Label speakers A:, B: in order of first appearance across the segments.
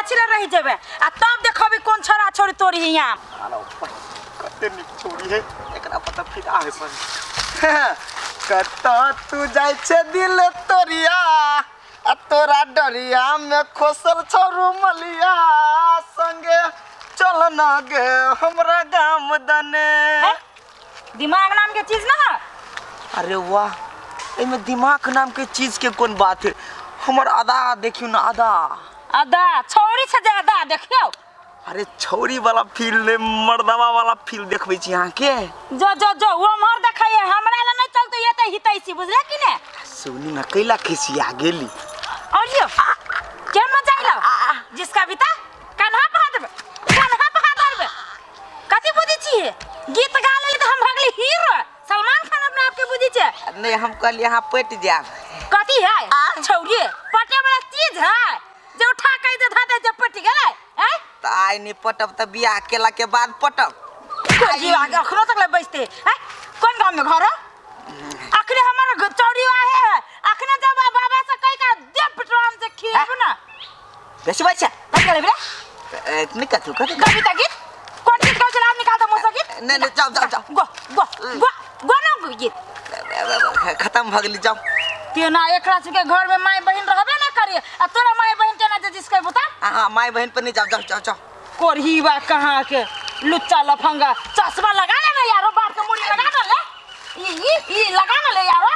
A: गाछी लग रहि जेबे आ तब देखबी कोन छोरा छोरी तोरी हियाँ।
B: कते नीक छौड़ी है, एकरा पर तऽ फिदा है पर। कतऽ तू जाइ छै दिल तोरिया, आ तोरा डरिया में खोसल छौ रुमलिया, संगे चल ना गे हमरा गाम दने।
A: है? दिमाग नाम के चीज ना है।
B: अरे वाह, एहिमे दिमाग नाम के चीज के कोन बात है? हमर अदा देखियौ ना, अदा।
A: अदा छौरी छै जे अदा देखियौ।
B: अरे छौरी वाला फील ने, मर्दवा वाला फील देखबै छी अहाँके।
A: जो जो जो वो मर देखैए, हमरा लए नहीं चलते ये तऽ हितैषी, बुझले कि ने?
B: सुनी ना, कैला खिसिया गेली?
A: और यो के मजा आइलो जिसका बिता कन्हा पहा देबे, कन्हा पहा देबे। कथी बुझै छियै? गीत गा लेली तऽ हम भगली हीरो सलमान खान अपना आप के बुझै छै।
B: नहीं, हम कहलिए अहाँ पटि जायब।
A: कथी है छौरी, पटे वाला चीज है जे उठा के जे धऽ दे जे पटि गेलै? आँय,
B: तऽ आइ नहि पटब तऽ बियाह केला के बाद पटब।
A: कोई आगे अखनो तक ले बैसते। आँय, कोन गाँव में घर हो? अखने हमर चौरी आहे है, अखने जब बाबा से कहि के दे पिटराम से खियाबू ना।
B: बेसी बात छै।
A: कथी कहले रे?
B: नहीं, कथू कथू।
A: कविता गीत कोन गीत गाउ छला? निकाल दे मुँह से गीत।
B: नहीं नहीं, जाओ जाओ जाओ।
A: गो गो गो गो ना गीत।
B: खत्म भऽ गेली, जाओ।
A: तेना एकरा सबके घर में माय बहिन रहबे ना करे आ तोरा माय बहिन केना जे जिसके बता।
B: हाँ, माय बहन पर नहीं, जाओ जाओ जाओ जाओ।
A: कोरही बा कहाँ के लुच्चा लफंगा, चश्मा लगा ले ना यारो, बाप के मुड़ी लगा ना ले, ई ई ई लगा ना ले यारो,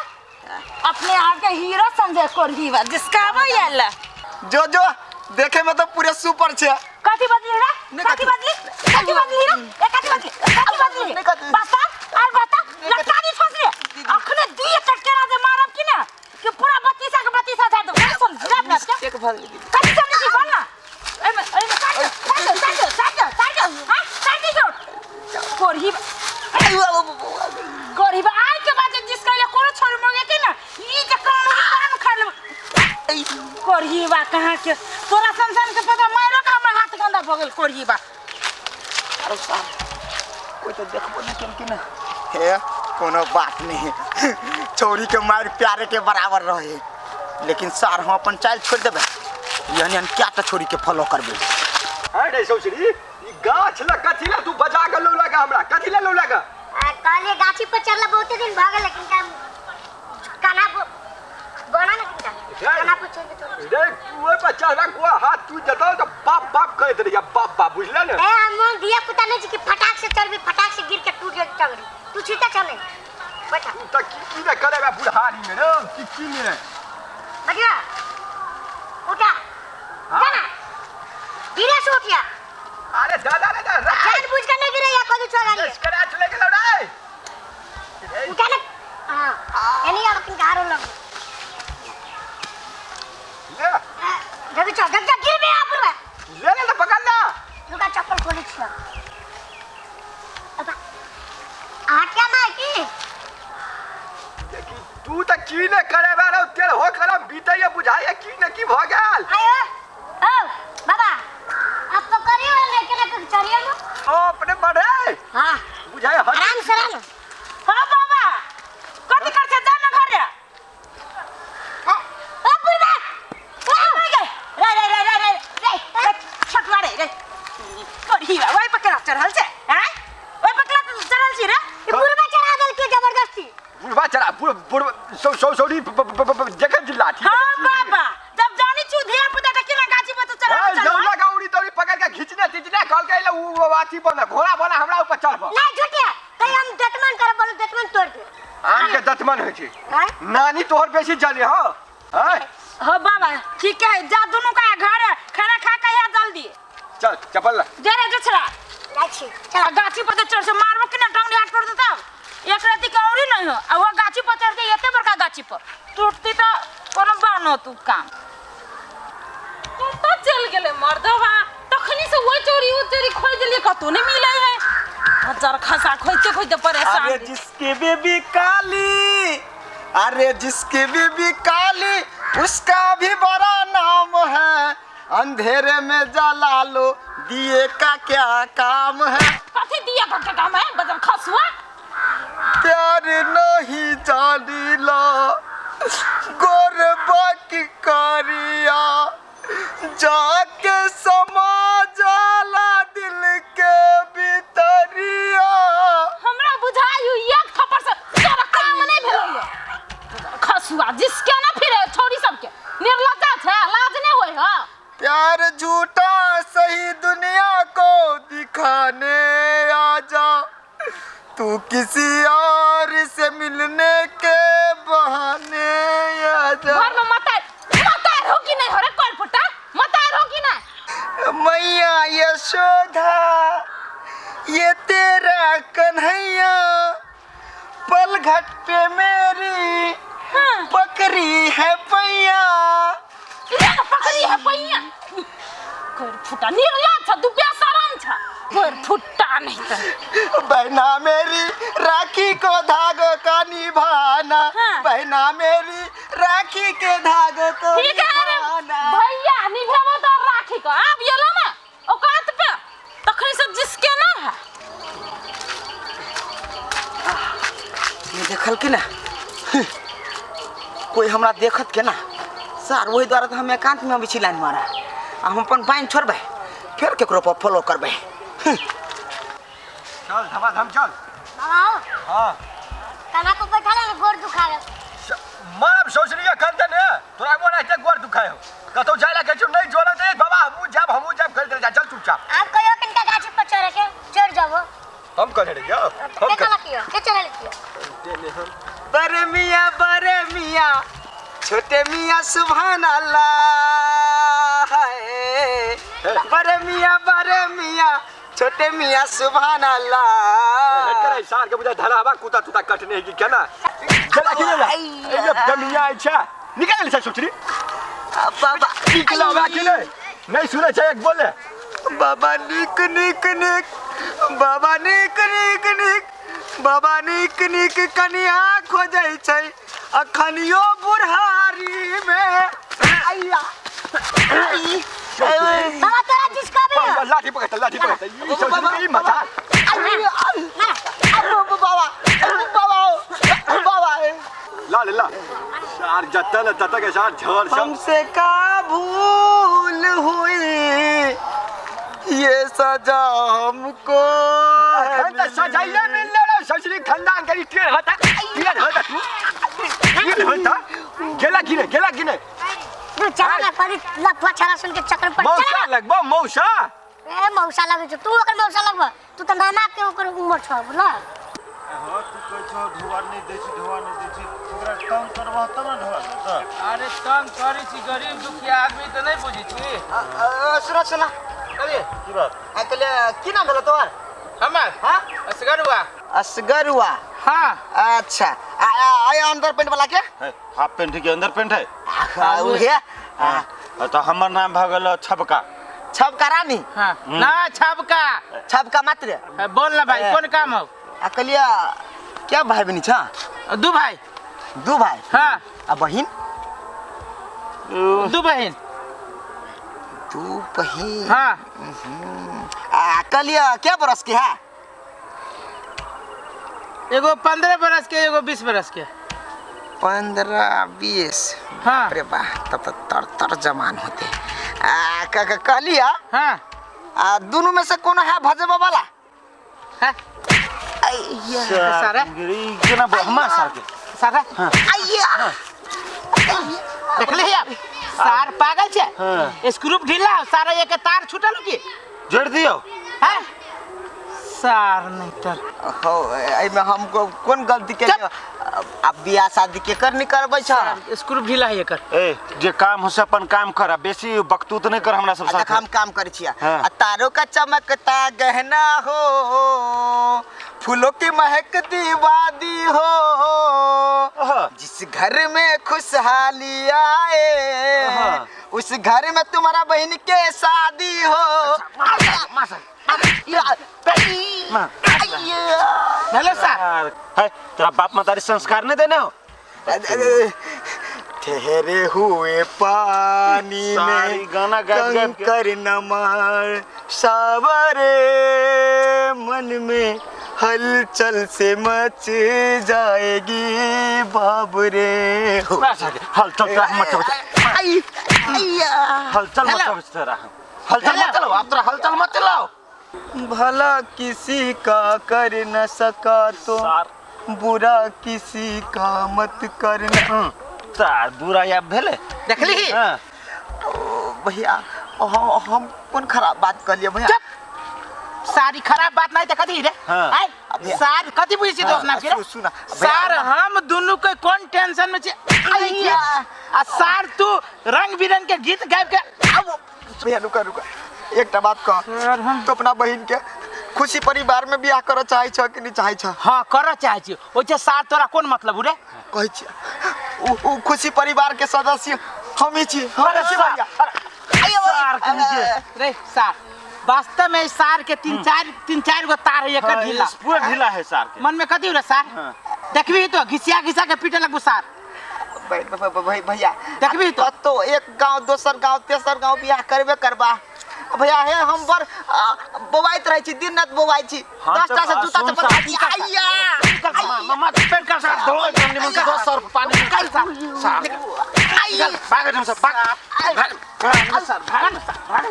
A: अपने आप के हीरो समझे कोरही बा जिसका वो ये ले।
B: जो जो देखे में तो पूरे सुपर छे।
A: कथी बदली रे?
B: नहीं।
A: कथी
B: कथी।
A: बदली? कथी बदली रे? ए कथी बदली? कथी बदली?
B: नहीं कथी।
A: बता और बता, लटका दी फसले अखने दिए चटकेरा जे मारब की ना कि पूरा बत्तीसा के बत्तीसा झाड़ देब। कथी समझी रे अपना के?
B: एक भऽ गेली।
A: कथी समझी छी? बोल ना। एमे एमे side side side side side, हां साइड जो कोरही कोरही बा। आइ के बाद जिसका ले कोनो छोड़ मोगे के ना ई जे कान कान खा लेब। कोरही बा कहाँ के, तोरा संसान के पता मारो के हमर हाथ गंदा भऽ गेल कोरही बा।
B: अरे साहब, कोई तो देखबो नहीं केलखिन ना। हे, कोनो बात नहीं, छौरी के मार प्यारे के बराबर रहे, लेकिन सार हम अपन चाइल छोड़ देबै? एहन एहन क्या टा छोरी के फॉलो करबै।
C: अरे सौसरी, ई गाछ लग कथी ला तू बजा के लौ लगा हमरा? कथी ला लौ लगा?
D: कहलिए गाछी पर चढ़ला बहुते दिन भऽ गेल, लेकिन का काना बना ना किनका काना पर चढ़ के
C: रे तू ओहि पर चढ़ला को हाथ तू जतौ तऽ बाप बाप करैत रहिया, बाप बाप, बुझले ने?
D: ए हम धिया पुता नहीं छी कि फटाक से चढ़बी, फटाक से गिर के टूट जाए टंगड़ी। तू छीता चले बैठा।
C: तू तऽ की की ने करेबा बुढ़ारी में रे, की की ने?
D: बढ़िया उठा।
C: हाँ?
D: जाना धीरे से उठिया।
C: अरे दादा रे दादा,
D: जान बुझ के नहीं गिरे या कभी चढ़ा लिए।
C: स्क्रैच ले गेलौ रे।
D: उठा ना। हाँ, एनी अब किनका हारो लग
C: ले।
D: जग चल जग जा, गिर बे आप रे।
C: ले ले तऽ पकड़ ला।
D: रुका, चप्पल खोले छियो। अब हाथ क्या ना की?
C: देखी, तू तऽ की ने करेबा रे, तेर हो करम बीतैया बुझाइया की ने की भऽ गेल।
D: आयो ओ बाबा, आप पकड़ियो ने केना के चढ़ियो ना।
C: ओ अपने बढ़े।
D: हां।
C: बुझाइ हट।
D: आराम से रह ना।
A: हां बाबा, कथी कर छे? जा ना घरे।
D: ओ बुढ़बा,
A: ओ रे रे रे रे रे रे रे, छोटवा रे रे कोरही बा, ओहि पर केना चढ़ल छै? आँय, ओहि पर केना चढ़ल छी रे?
D: ई बुढ़बा चढ़ा देलकै जबरदस्ती।
C: बुढ़बा चढ़ा बुढ़ बुढ़ सौ सौ सौरी जगह जिला ठीक।
A: हाँ बाबा, जब जानी छु धिया पुता त केना गाछी पर तो चढ़ा
C: ए
A: चढ़ल।
C: लौला का उड़ी तौड़ी पकड़ के घिचने तिचने कहल के उ अथी बना घोड़ा बना हमरा ऊपर चढ़ब।
D: नहीं झूठे, कहीं हम दतमन कर बोलो, दतमन तोड़ दे।
C: आम के दतमन होइ छै।
D: हाँ?
C: नानी तोहर बेसी जले हो। आँय?
A: हाँ बाबा, ठीक है, जा दुनू का घर है, खाना खा के आ जल्दी।
C: चल चप्पल ला।
A: जा रे जछड़ा।
D: जाइ छी, चल।
A: आ गाछी पर तो चढ़ से मारबो कि ना टंगड़ी हाथ तोड़ देता। एक राति के औरी नहीं हो आ वो गाछी पर चढ़ के एते बड़का गाछी पर टूटती तो कोनो बानो तू काम।
E: कतऽ चलि गेलै मर्दवा? तखनी से ओहि चोरी ओ चोरी खोजि देलियै, कतौ नहि मिलै है। हजार खसा खोजिते खोजिते परेशान।
B: अरे जिसकी बीबी काली, अरे जिसकी बीबी काली उसका भी बड़ा नाम है, अंधेरे में जला लो दिए का क्या काम है।
E: कथी दिया का क्या काम है बदल खसुआ?
B: प्यार नहीं जानीला गोरबा की करिया जाके सम आजा, तू किसी और से मिलने के बहाने आजा।
E: घर में मतार मतार हो कि नहीं हो रे कोई फुटा मतार हो कि नहीं?
B: मैया यशोदा ये तेरा कन्हैया, पल घट पे मेरी पकड़ी है पैया।
E: ये तो पकड़ी है पैया। कोई फुटा निर्लाज छ दुबिया शरम छ कोई फुटा नहीं त।
B: बहना मेरी राखी को धागो का निभाना।
E: हाँ।
B: बहना मेरी राखी के धागो को
E: ठीक है रे
B: निभाना।
E: भैया निभाबो तो राखी को आब येलो ना औकात पे तखनी से जिसके ना है।
B: ये देखल के ना कोई हमरा देखत के ना सर, वही द्वारा तो हम एकांत में अबै छी लाइन मारा। आ हम अपन बाइन छोड़बै फेर केकरो पर फॉलो करबै।
C: चल धमाधम चल।
D: बाबा हो।
C: हाँ
D: कान्हा पर बैठा ले गोड़ दुखा गए।
C: मारब सोचलिए कंते ने तोरा मोन एते गोड़ दुखाय हो कतौ जाय ला कहै छौ नहीं जोड़ा दे बाबा हमहू जाब कर दे जा चल चुपचाप।
D: आप कहियो किनका गाछी पर चढ़े के चढ़ जाबो।
C: हम कहने रे हम
D: के कहलक यो के चढ़ल कियो?
B: बड़े मियाँ छोटे मियाँ सुभान अल्लाह है। बड़े मियाँ छोटे मियाँ सुभान अल्लाह।
C: करे सार के बुझा धरावा कुत्ता तुता कटने है कि केना चला के ले ये दमिया अच्छा निकाल से सोचरी
B: बाबा
C: निकला बाकी ले नहीं सुने छै एक बोले।
B: बाबा निक निक निक बाबा निक निक निक बाबा निक निक कनिया खोजै छै अखनियो बुढ़ारी में। आइया
D: बाबा तोरा जिसका भी हो।
C: लाठी पकड़ लाठी पकड़ ई सोचरी ई मजा।
B: बाबा बाबा बाबा
C: ला ले ला सार जत्ता न तत्ता के सार झोल सब।
B: हमसे का भूल हुई ये सजा हमको
C: खंदा सजाइए मिल रहा सोचरी खानदान के टेढ़ होता टेढ़ होता तू टेढ़ होता गेला गिने गेला गिने।
D: तू चला ना परी लफुआ छाड़ा सुन के चक्कर पर
C: मौसा
D: चला।
C: लगबो मौसा
D: ए मौसा लगे छौ तू ओकर मौसा लगबो तू त नाना के ओकर उम्र छौ बुझल।
F: हां तू कहै छौ ढोआ नहीं दै छी ढोआ नहीं दै छी ओकरा तंग करबह तब ने ढोआ देतौ।
G: अरे तंग करै छी गरीब दुखिया आदमी त नहीं बुझै छी।
B: सुन सुन
G: अरे
F: की बात
B: आ कहले की नाम भेलो तोहर?
G: हमर
B: हां
G: असगरुआ।
B: असगरुआ
G: हां
B: अच्छा आ आ अंदर पेंट वाला के
F: है हाफ पेंट के अंदर पेंट है
B: उहे।
F: हां तो हमर नाम भ गेल छबका।
B: छबका रानी?
G: हां ना छबका
B: छबका मात्र।
G: बोल ना भाई कोन काम हो?
B: आ कहलिया क्या भाई बनी छ?
G: दू भाई।
B: दू भाई?
G: हां।
B: आ बहिन?
G: दू बहिन।
B: दू बहिन।
G: हां।
B: आ कहलिया क्या बरस के है?
G: एगो 15 बरस के एगो 20 बरस के।
B: 15 20।
G: हाँ।
B: अरे वाह तब तो तर तर जमान होते। आ कहलिया
G: हाँ
B: आ दोनों में से कोनो है भजबा वाला?
G: है सारा
F: केना हमार सार के
G: सारा
B: आइया
G: देख ले आप सार पागल छे स्क्रू ढीला हो सारा एक तार छूटल की
F: जोड़ दियो
G: हैं सार नहीं तर
B: हो एमे हमको कोन गलती के अब बियाह शादी के कर नहीं करबै छ?
G: स्क्रू ढीला है एकर।
F: ए जे काम हो से अपन काम कर बेसी बकतूत नहीं कर हमरा सब साथ।
B: देख हम काम करै छिया। आ तारों का चमकता गहना हो फूलों की महकती वादी हो जिस घर में खुशहाली आए उस घर में तुम्हारा बहन के शादी हो।
G: हेलो सर
F: है तेरा बाप मतारी संस्कार नहीं देने हो?
B: ठहरे हुए पानी में
F: गाना
B: कंकर न मार सावरे मन में हलचल से मच जाएगी बाबरे।
F: हलचल हलचल मत तेरा हलचल मत चलाओ आप तेरा हलचल मत चलाओ।
B: भला किसी का कर न सका तो बुरा किसी का मत करना।
F: तार बुरा या भेले
G: देखली
B: भैया हम कौन खराब बात कर लिया भैया?
G: सारी खराब बात नहीं त कथी रे?
F: हाँ।
G: आय सार कथी बुझै छी तू अपना के रे?
B: सुना
G: सार हम दुनू के कोन टेंशन में छी आ सार तू रंग बिरंग के गीत गाबि के
B: अब भैया रुका रुका, एकटा बात कह, तो अपना बहिन के खुशी परिवार में बियाह करऽ चाहै छ कि नहीं चाहै छ?
G: हाँ करऽ चाहै छी। ओइ सार तोरा कोन मतलब रे?
B: कहै छी उ खुशी परिवार के सदस्य हम ही छी, हम छी भैया।
F: सार के नीचे
G: रे सार वास्तव में सार के तीन चार गो तार है एकर ढीला,
F: पूरा ढीला है सार के।
G: मन में कथी रे सार? देखबी तो घिसिया घिसा के पीटे लगबू सार।
B: भैया
G: देखबी
B: तो एक गांव दोसर गांव तेसर गांव बियाह करबे करबा भैया। हे हम बड़ बोवाइत रहै छी, दिन रात बोवाइ छी, 10टा से जूता चप्पल आइया
F: मामा पेट कर सार धो एकदम निमन से 10 सौ पानी
G: कर सार
F: सार
G: आइया
F: भाग एकदम से भाग भाग
G: भाग सार भाग सार भाग।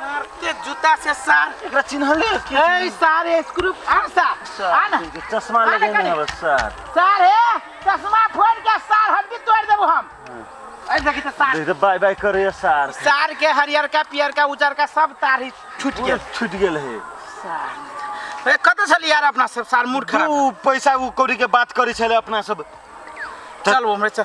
G: मारते जूता से सार
F: एकरा चिन्हले
G: ए सार स्क्रू आ सार आ ना
F: चश्मा लगेने हब सार।
G: सार हे चश्मा फोड़ के सार हड्डी तोड़ देबो हम। ए देखी त सार
F: देख बाय बाय करे सार।
G: सार के हरियर का पियर का उजर का सब तार ही छूट गेल,
F: छूट गेल है
G: सार। ए कत छली यार अपना सब सार मूड खराब।
F: उ पैसा उ कौड़ी के बात करे छले अपना सब।
G: चल हमरे चल।